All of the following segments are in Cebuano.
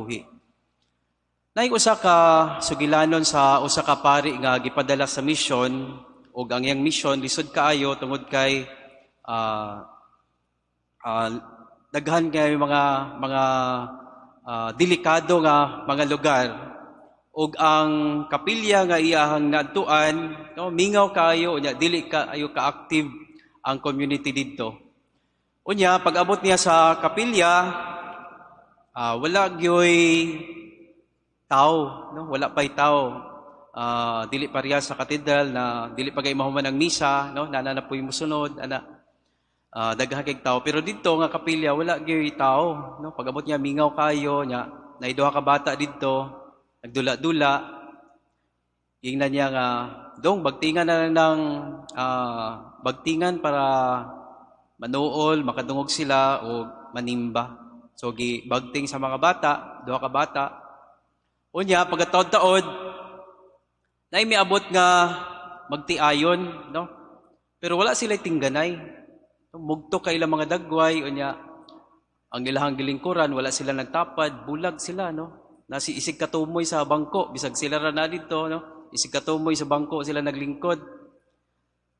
kinabuhi. Naay usa ka sugilanon sa usa ka pari nga gipadala sa mission, ug ang iyang mission lisod kaayo tungod kay daghan kay mga delikado nga mga lugar, ug ang kapilya nga iyahang naadtuan, no, mingaw kaayo, unya dili kaayo ka-active ang community didto. Unya pag-abot niya sa kapilya, wala gyoy tao, no, wala pay tao. Dili pareha sa katedral na dili pa gay mahuman ang misa, no, naa na poy musunod ana, daghan kay tao. Pero didto nga kapilya, wala gyoy tao, no. Pag-abot niya, mingaw kayo. Nya naay duha ka bata didto nagdula-dula. Ingnan niya nga, "Dong, bagtingan na lang ng bagtingan para manuol, makadungog sila o manimba." So gi bagting sa mga bata, duha ka bata. Unya pagkataod-taod, naay miabot nga magtiayon, no? Pero wala sila tingganay. Mugto kay ilang mga dagway, unya ang ilahang gilingkuran, wala sila nagtapad, bulag sila, no? Nasi isig katumoy sa bangko, bisag sila ra na didto, no? Isig katumoy sa bangko sila naglingkod.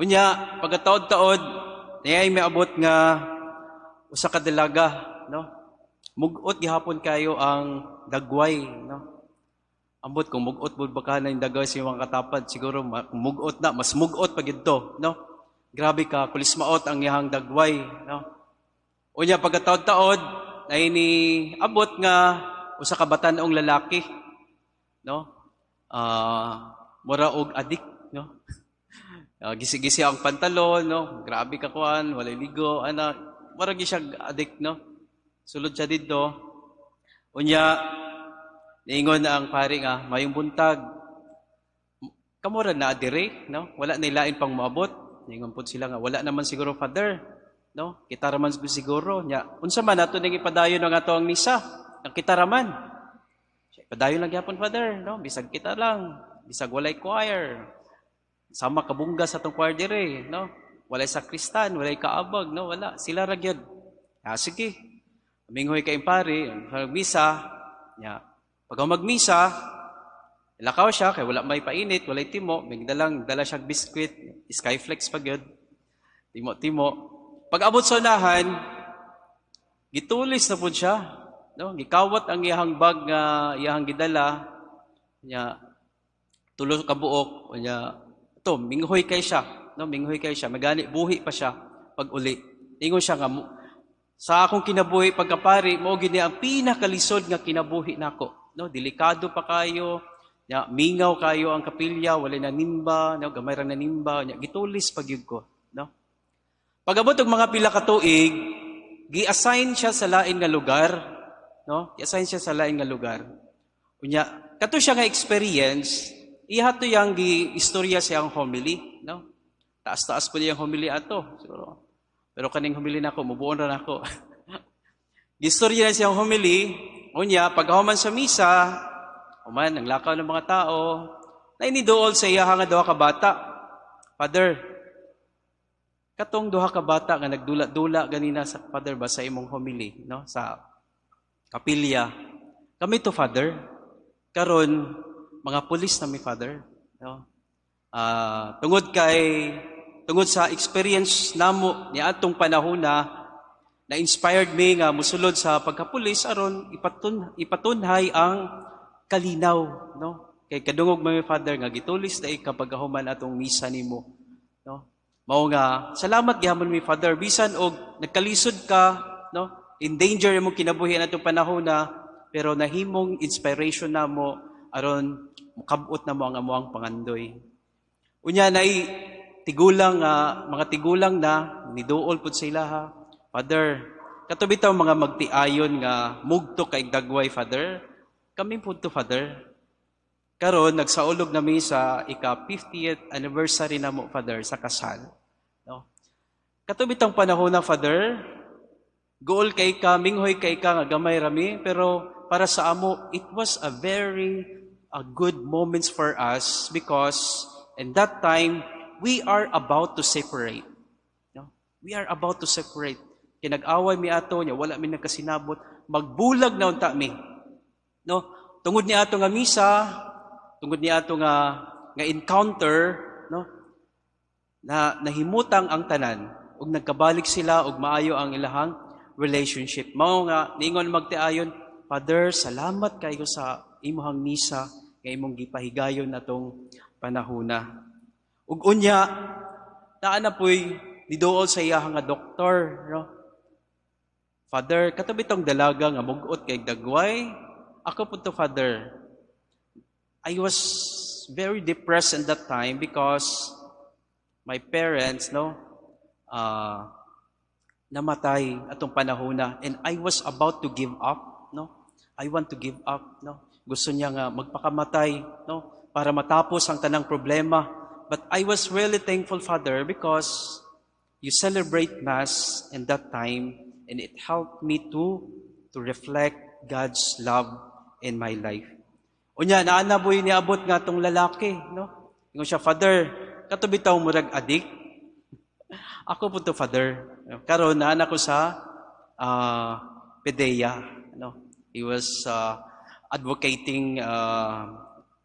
Unya pagkataod-taod, naay miabot nga usa ka dalaga, no? Mugot gihapon kayo ang dagway, no? Ambot kung mugot pud baka na yung dagway sa mga katapad, siguro mugot na, mas mugot pa gyud to, no? Grabe ka kulismaot ang iyang dagway, no? Unya pagkataod-taod, ay ni abot nga usa ka batan-ong lalaki, no? Mura og adik, no? Gisi-gisi ang pantalon, no? Grabe ka kuan, walay ligo, ana, mura gyud siya adik, no? Sulod siya didto. Unya niingon na ang pari nga, "Mayong buntag. Kamo ra na dire, no? Wala na lain pang moabot?" Niingon pud sila nga, "Wala naman siguro, Father, no? Kita ra man siguro." Nya, unsa man ato ning ipadayon ang ato ang misa? Ang kita ra man. "Padayon lang gyapon, Father, no? Bisag kita lang, bisag walay choir. Sama kabungga sa atong choir dire, no? Walay sakristan, walay kaabag, no? Wala, sila ra gyud." "Ah, sige." Minghoy kay pari, misa, nya. Pag magmisa, lakaw siya kay wala may painit, walay timo, may dalang dala siya biskwit, Skyflex pa gyud. Timo-timo. Pag abot sa unahan, gitulis na pud siya. No? Gikawat ang iyahang bag nga iyahang gidala. Nya tulo ka buok, nya to minghoy kay siya, no? Minghoy kay siya, magani buhi pa siya pag uli. Ingon siya nga, "Sa akong kinabuhi pagkapari, mao gyud ni ang pinakalisod nga kinabuhi nako." No, delikado pa kayo, nya mingaw kayo ang kapilya, wala na nimba, no, gamay ra na nimba, nya gitulis pa gyud ko, no? Pag-abot og mga pila ka tuig, gi-assign siya sa lain nga lugar, no? Gi-assign siya sa lain nga lugar. Unya, kato siya nga experience, iya to yang gi-istorya siyang homily, no? Taas-taas po niyang homily ato, siguro. Pero kaning homily nako, mubuon ra nako. Gistorya na siyang homily, unya, pagkahuman sa misa, human, ang lakaw ng mga tao, na iniduol sa iya nga duha ka bata. "Father, katong duha ka bata nga nagdula-dula ganina sa Father ba sa imong homily, no? Sa kapilya. Kami to, Father. Karon mga pulis na mi, Father, no? Tungod sa experience namo ni atong panahon na na-inspired me nga musulod sa pagkapulis aron ipatunhay ang kalinaw, no? Kay kadungog mi, Father, nga gitulis na ka pagkahuman atong misa nimo, no? Mao nga salamat gihapon mi, Father, bisan og nagkalisod ka, no? In danger imong kinabuhi atong panahon na, pero nahimong inspiration namo aron mukabot namo ang amoang pangandoy." Unya nay tigulang nga mga tigulang na niduol pud sa ilaha. "Father, kato bitaw mga magtiayon nga mugto kay dagway, Father. Kami pud to, Father. Karon nagsaulog nami sa ika 50th anniversary namo, Father, sa kasal. No? Kato bitang panahon na, Father, guol kay ka, minghoy kay ka nga gamay rami, pero para sa amo, it was a very a good moments for us because in that time, we are about to separate. No? We are about to separate. Kay nag-away mi ato niya, wala mi nagkasinabot, magbulag na unta mi." No, tungod ni ato nga misa, tungod ni ato nga encounter, no, na nahimutang ang tanan ug nagkabalik sila ug maayo ang ilahang relationship. Mao nga niingon magtiayon, "Father, salamat kayo sa imuhang misa nga imong gipahigayon atong panahuna." Ug unya, naa na po'y niduol sa iya nga doktor, no? "Father, kato bitong dalaga nga mugot kay dagway, ako po to, Father. I was very depressed in that time because my parents, no, namatay atong panahona and I was about to give up, no? I want to give up, no? Gusto niya nga magpakamatay, no, para matapos ang tanang problema. But I was really thankful, Father, because you celebrate Mass in that time and it helped me to reflect God's love in my life." Unya, naa na po'y niabot nga tong lalaki, no? Ingon siya, "Father, kato bitaw murag adik. Ako po to, Father. Karon naa na ko sa PDEA, no?" He was advocating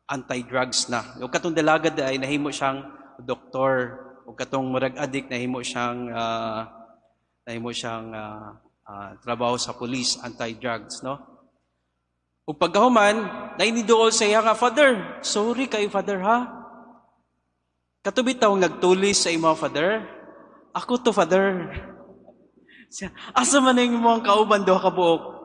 anti-drugs na. Ug katong dalaga ay nahimo siyang doktor, ug katong murag adik nahimo siyang trabaho sa police, anti-drugs, no? Ug pagkahuman, nainiduol sa iya nga, "Father, sorry kayo, Father, ha. Kato bitaw nagtulis sa imo, Father. Ako to, Father." Siya, "Asa man ang imong kauban, duha ka buok?"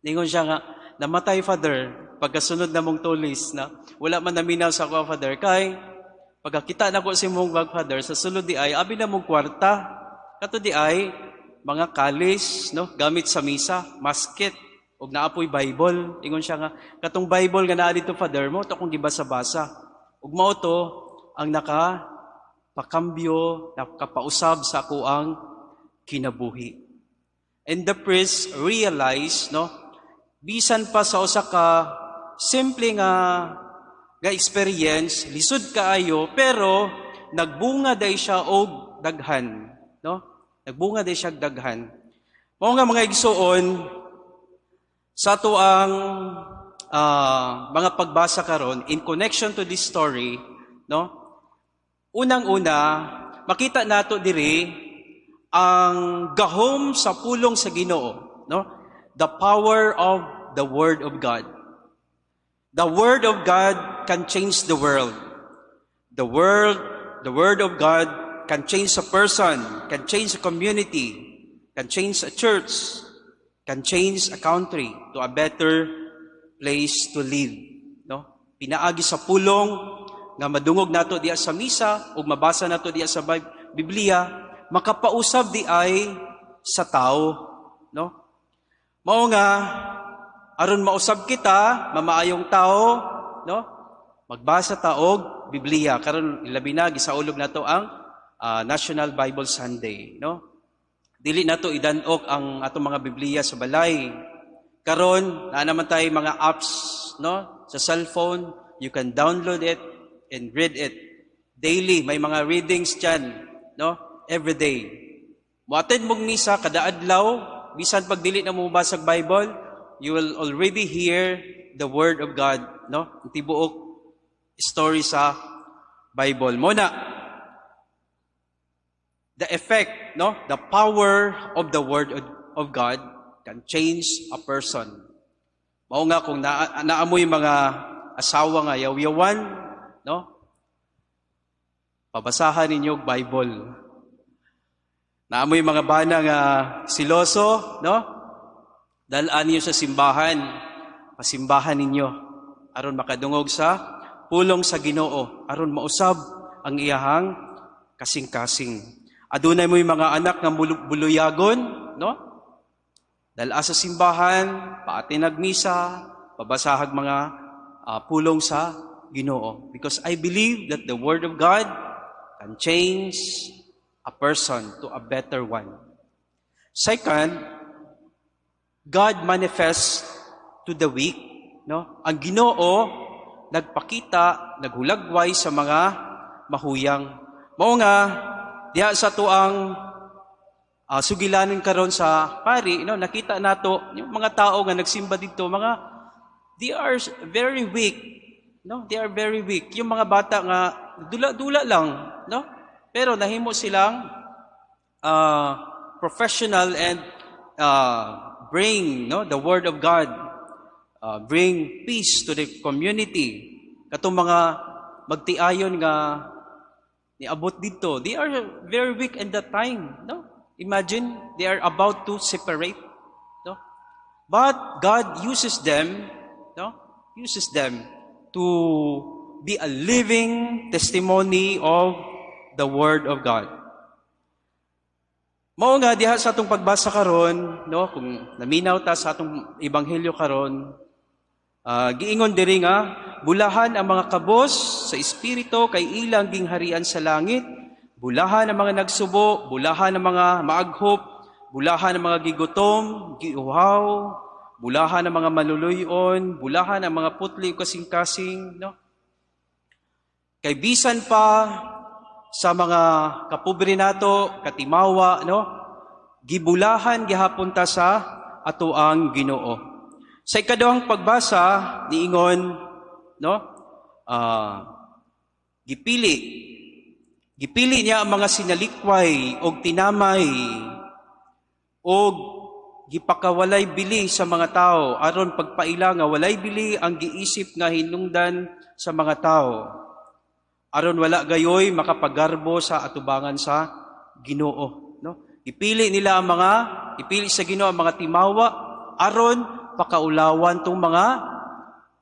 Ningon siya nga, "Namatay, Father, pagkasunod na mong tulis na wala man naminaw sa ako, Father, kay pagkakita na ko sa imong bag, Father, sa sulod di ay, abi na mong kwarta. Kato di ay, mga kalis, no, gamit sa misa, masket, ug naa poy Bible." Ingon siya nga, "Katong Bible nga naa dito, Father, mao to akong gibasa-basa. Ug mao to ang naka pakambyo, nakapausab sa akoang kinabuhi." And the priest realized, no, bisan pa sa usa ka simple nga experience, lisod kaayo, pero nagbunga day siya og daghan, no? Nagbunga day siya og daghan. Mao nga, mga igsuon, sa ato ang mga pagbasa karon in connection to this story, no? Unang-una, makita nato diri ang gahom sa pulong sa Ginoo, no? The power of the word of God. The word of God can change the world. The word of God can change a person, can change a community, can change a church, can change a country to a better place to live, no? Pinaagi sa pulong nga madungog nato diya sa misa ug mabasa nato diya sa Biblia, makapausab di ay sa tao, no? Mao nga aron mausab kita, mamaayong tao, no? Magbasa ta og Biblia. Karon ilabi na gisaulog nato ang National Bible Sunday, no? Dili nato idanok ang atong mga Biblia sa balay. Karon, naa naman tay mga apps, no? Sa cellphone, you can download it and read it daily. May mga readings diyan, no? Every day. Mo-attend mong misa kada adlaw, bisan pag dili na mo basag Bible, you will already hear the word of God, no? Ang tibuok story sa Bible. Mao na the effect, no? The power of the word of God can change a person. Mao nga kung naamoy mga asawa nga yaw-yawan, no? Pabasahan ninyo og Bible. Naamoy mga bana nga siloso, no? Dalaan niyo sa simbahan, pasimbahan ninyo aron makadungog sa pulong sa Ginoo, aron mausab ang iyahang kasing-kasing. Adunay mo'y mga anak nga buluyagon, no? Dala sa simbahan, paatinag misa, pabasahag mga pulong sa Ginoo. Because I believe that the Word of God can change a person to a better one. Second, God manifests to the weak, no? Ang Ginoo nagpakita, naghulagway sa mga mahuyang. Mao nga diha sa tuang sugilanon karon sa pari, no, nakita nato yung mga tao nga nagsimba didto, mga They are very weak, no? They are very weak. Yung mga bata nga dula-dula lang, no? Pero nahimo silang professional and bring, no, the word of God, bring peace to the community. Katong mga magtiayon nga niabot dito, they are very weak in that time, no? Imagine, they are about to separate, no? But God uses them, no, uses them to be a living testimony of the word of God. Mao nga diha sa atong pagbasa karon, no, kung naminaw ta sa atong ebanghelyo karon, giingon diri nga bulahan ang mga kabos sa espiritu kay ilang gingharian sa langit, bulahan ang mga nagsubo, bulahan ang mga maaghop, bulahan ang mga gigutom, giuhaw, bulahan ang mga maluluyon, bulahan ang mga putli ug kasing-kasing, no? Kay bisan pa sa mga kapobre nato, katimawa, no? Gibulahan gihapon ta sa atoang Ginoo. Sa ikaduhang pagbasa, niingon, no? Gipili. Gipili niya ang mga sinalikway og tinamay og gipakawalay bili sa mga tao aron pagpaila nga walay bili ang giisip nga hinungdan sa mga tao aron wala gayoy makapagarbo sa atubangan sa Ginoo, no? Ipili nila ang mga ipili sa Ginoo ang mga timawa aron pakaulawan tong mga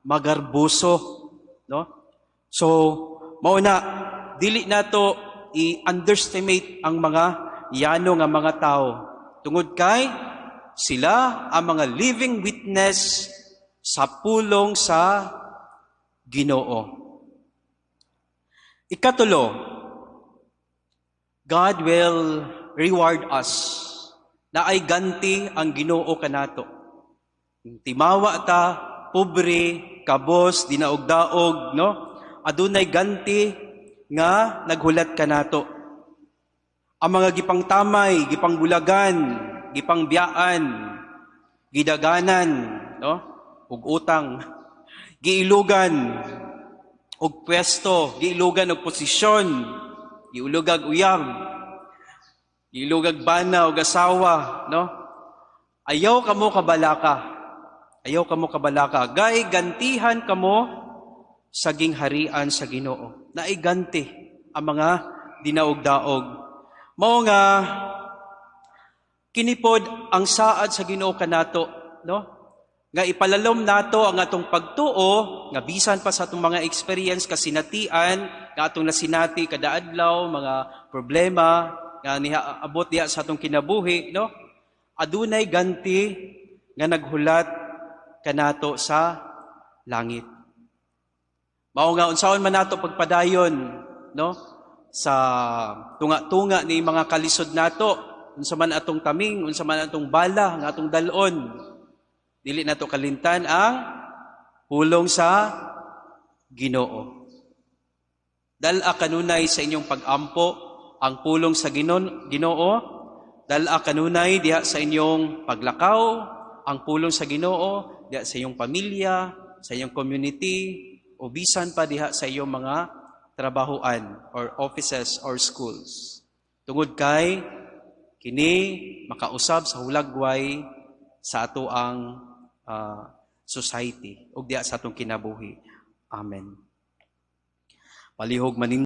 magarboso, no? So mao na dili nato i-underestimate ang mga yano nga mga tao tungod kay sila ang mga living witness sa pulong sa Ginoo. Ikatulo, God will reward us. Naay ganti ang Ginoo kanato. Timawa ta, pobre, kabos, dinaog-daog, no? Adunay ganti nga naghulat kanato. Ang mga gipangtamay, gipangbulagan, gipangbiyaan, gidaganan, no? Ug utang, giilugan og pwesto, giilugan og posisyon, giilugag uyab, giilugag bana og asawa, no? Ayaw kamo kabalaka. Ayaw kamo kabalaka. Gay gantihan kamo sa gingharian sa Ginoo. Naiganti ang mga dinaog-daog. Mao nga kini pod ang saad sa Ginoo kanato, no? Nga ipalalom nato ang atong pagtuo nga bisan pa sa atong mga experience, kasinatian nga atong nasinati kada adlaw, mga problema nga niabot diha sa atong kinabuhi, no, adunay ganti nga naghulat kanato sa langit. Mao nga unsaon man nato pagpadayon, no, sa tunga-tunga ni mga kalisod nato, unsa man atong taming, unsa man atong bala nga atong dal-on, dili nato kalimtan ang pulong sa Ginoo. Dal-a kanunay sa inyong pag-ampo ang pulong sa Ginoo. Dal-a kanunay diha sa inyong paglakaw ang pulong sa Ginoo, diha sa inyong pamilya, sa inyong community, o bisan pa diha sa iyong mga trabahoan or offices or schools. Tungod kay kini makausab sa hulagway sa ato ang society ug diha sa atong kinabuhi. Amen. Palihog manin